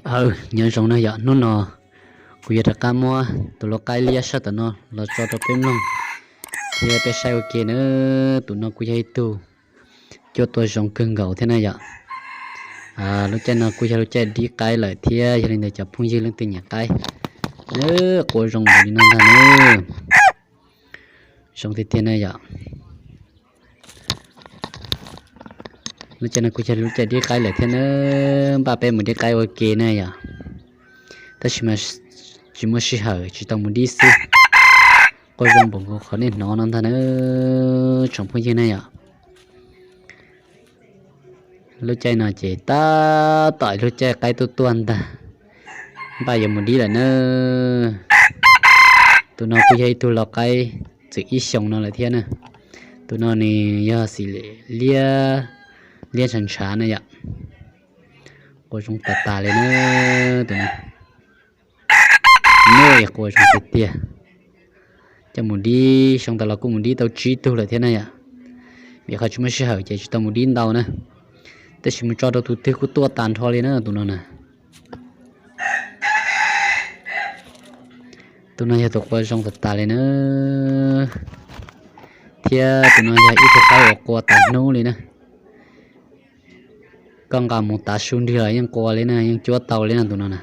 Aw, nyob zoo na yom, hnub no kuv yuav rov qab muab tus lau qaib liab sab tom no los tso rau peb mloog thiab peb saib ua ke na. Tus no kuj yog ib tug cuab tuaj zoo kawg nkaus thiab na yom. Lub caij no kuj yog lub caij dib qaib lawm thiab, yog li ntawd cov phooj ywg leej twg nyiam qaib, quaj zoo npaum li no ntag na. Zoo tiag tiag na yom. Lub caij no kuj yog lub caij dib qaib lawm thiab na, npaj peb mus dib qaib ua ke na yom. Tab sis mas tsis muaj sij hawm tsis tau mus dib xwb. Quaj zoo npaum nkaus qhov nej hnov no ntag na, tsoom phooj ywg na yom. Lub caij no ces tab tom lub caij qaib tuaj tuaj ntag, npaj yuav mus dib lawm na. Tus no kuj yog ib tug lau qaib txwm ib xyoos no lawm thiab na. Tus no nws yog xim liab, liab ntshav ntshav na yom. Quaj zoo tas tas li na. Tus no, quaj zoo tiag tiag. Coj mus dib, xyoo tas los kuj mus dib tau tsib tug lawm thiab na yom. Vim qhov tsis muaj sij hawm ces tsis tau mus dib ntau na. Tab sis mus tso rau tus twg kuj tuaj tag nrho li na tus no na. Tus no yog tus quaj zoo tas tas li na. Thiab tus no yog ib tug qaib uas quaj tas hnub li na. Koj nqa mus tav su nrig los yeej quaj li na, yeej cuab tau li na tus no na.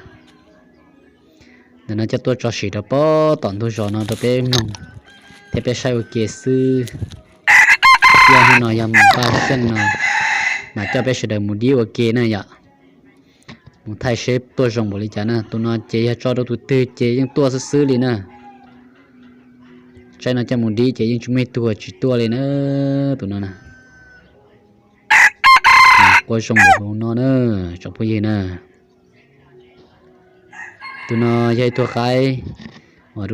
Ntawm no coj tuaj tso sim rau pob tom ntug zos no rau peb mloog thiab peb saib ua ke xwb. Thiab hnub no yog mus npaj xyeej no mas coj peb sawv daws mus dib ua ke na yom. Mus thaij seb tuaj zoo npaum li cas na. Tus no ces yog tso rau tus twg ces yeej tuaj xwb xwb li na. Tsaib no coj mus dib ces yeej tsis muaj ib tug tsis tuaj li na. Tus no na, quaj zoo npaum no na, tsoom phooj ywg na. Tus no yog ib tug qaib uas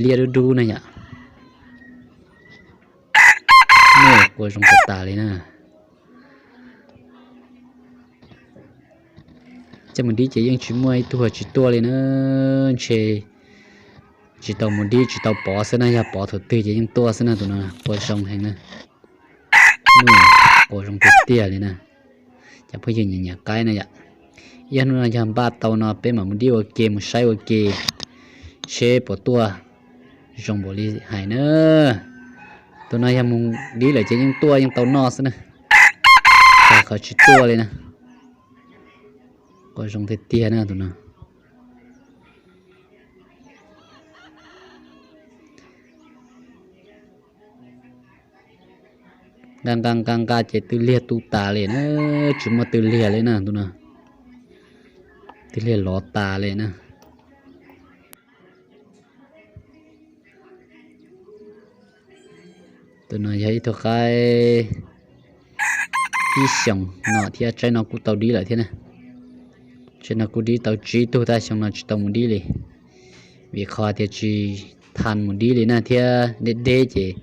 liab dub dub na yom. Quaj zoo tas tas li na. Coj mus dib ces yeej tsis muaj ib tug tsis tuaj li na. Ntshe tsis tau mus dib tsis tau pov xwb na, yog pov thaum twg ces yeej tuaj xwb na. Tus no quaj zoo heev na. Quaj zoo tiag tiag li na. Cov phooj ywg nyiam nyiam qaib na yom. Ib hnub no yog npaj tau no peb mam mus dib ua ke mus saib ua ke seb puas tuaj zoo npaum li hais na. Tus no yog mus dib lawm ces yeej tuaj yeej tau noj xwb na. Tsis qhov tsis tuaj li na. Quaj zoo tiag tiag na tus no. Nqa nqa nqa nqa ces tw liag tu tas li na, tsis muaj tw liag li na tus no. Tw liag lov tas li na. Tus no yog ib tug qaib ib xyoos no thiab, tsaib no kuj tau dib lawm thiab na. Tsaib no kuj dib tau tsib tug tab xyoo no tsis tau mus dib li, vim qhov tias tsis tau mus dib li na thiab deb deb ces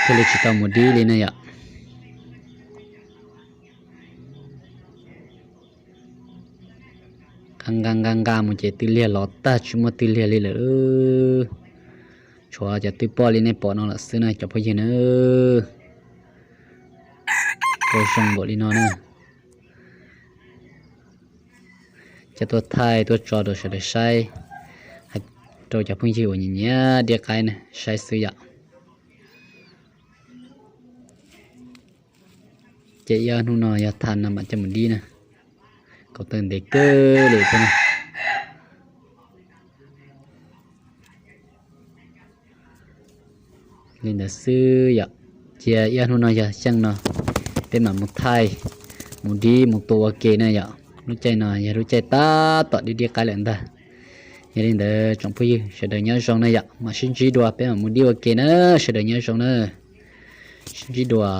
thiaj li tsis tau mus dib li na yom. Nqa nqa nqa nqa mus ces tw liag lov tag tsis muaj tw liag li lawm. Tshuav cov tw poj li nej pom no lawm xwb na cov phooj ywg na. Quaj zoo npaum li no na. Coj tuaj thaij tuaj tso rau sawv daws saib, hais rau cov phooj ywg uas nyiam nyiam dib qaib na saib xwb yom. Ces ib ob hnub no yog thaij no mam coj mus dib na. Kaum tawg ntev kawg li thiab na. Li ntawd xwb yom. Cia ib ob hnub no yog xyeej no peb mam mus thaij, mus dib mus tua ua ke na yom. Lub caij no yog lub caij tab tom dib dib qaib lawm ntag. Yog li ntawd tsoom phooj ywg sawv daws nyob zoo na yom, mam sib ntsib dua peb mam mus dib ua ke na, sawv daws nyob zoo na. Sib ntsib dua.